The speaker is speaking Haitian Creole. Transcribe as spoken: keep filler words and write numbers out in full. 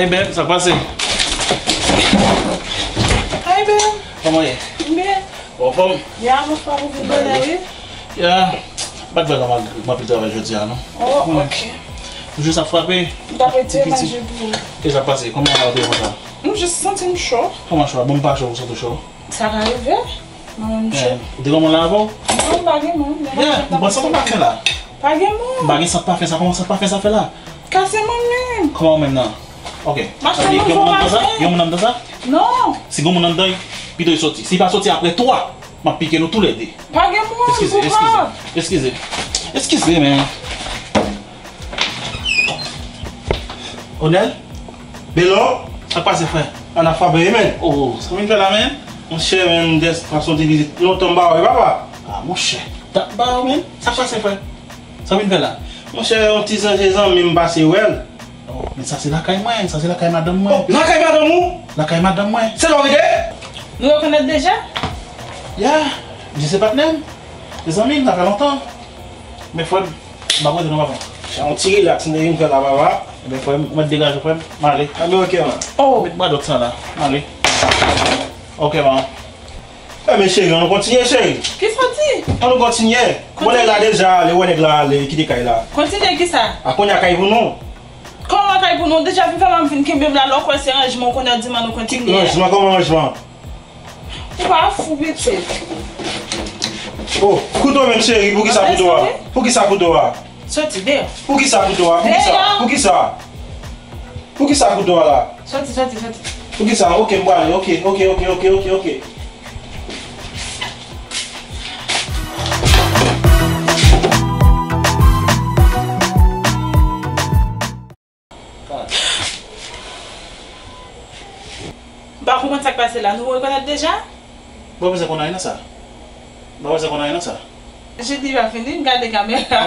Hey babe, sa k pase? Hey babe. Kòman ye? Byen. Ou anfòm? Ya, m anfòm, ou vin bonè, wi. Ya. Bat vre m ap, m ap travay jodi a, non. Oh, ok. M jis ap frape. M t ap retire manje pou ou. E sa k pase? Kòman w te konsa? M jis santi m cho. Kòman cho? Bon, m pa cho, ou santi w cho? Sa ka rive. Mwen menm cho. Eh, ou te gen moun la avè w? Non, m pa gen moun. Yeah, m pran sant pafen la. Pa gen moun. M pa gen sant pafen sa, kòman sant pafen sa fè la? Kase mwen menm. Kòman ou menm nan? Ok. M achte yon moun fò pafen. Gen moun anndan sa? Non. Si gen moun anndan, pito l soti. Si l pa soti apre twa, m ap pike nou toulède. Pa gen moun. Eskize, eskize. Eskize. Eskize, men. Onèl? Belon? Sa k pase, frè? An afabeye, men. Oh, sa w vin fè la, men? Monchè, men, m dèske paske yon ti vizit lontan m ba w, wi, papa. Ah, monchè. Dat m ba w, men. Sa k pase, frè? Sa w vin fè la? Monchè, yon ti zanmi m pase wè l. Oh, men sa se lakay mwen, sa se lakay madanm mwen. Oh, lakay madanm ou? Lakay madanm mwen. Se la w rete? Nou rekonèt deja? Ya, li se patnè m. Se zanmi m, sa fè lontan. Men frè m, m ap rete non, papa. Se yon ti rilaks m te vin fè la, papa. Ebyen, frè m, ou mèt degaje, frè m. M ale. Ebyen, ok, man. Oh. Met bradòt sa la. M ale. Ok, man. Ebyen, cheri, ann nou kontinye, cheri. Kisa w di? Ann nou kontinye. Kontinye. Bon, nèg la deja ale, wè nèg la ale, kite kay la. Kontinye kisa? A, kounye a kay pou nou. Kòman kay pou nou? Deja fin fè m vin kenbe m la, lè w kwè se ranjman, ou konnen w di m ann nou kontinye. Ranjman? Kòman ranjman? Ou pa fou, pitit. Oh, kouto menm, cheri, poukisa kouto a? Poukisa kouto a? Soti, deyò. Poukisa kouto a? Poukisa? Deyò. Poukisa? Poukisa kouto a la? Soti, soti, soti. Poukisa? Ok, m prale. Ok, ok, ok, ok, ok, ok. M pa konprann sa k pase la. Nou rekonèt deja? M pa bezwen konn anyen nan sa. M pa bezwen konn anyen nan sa. Jodi va fini, m gade kamera.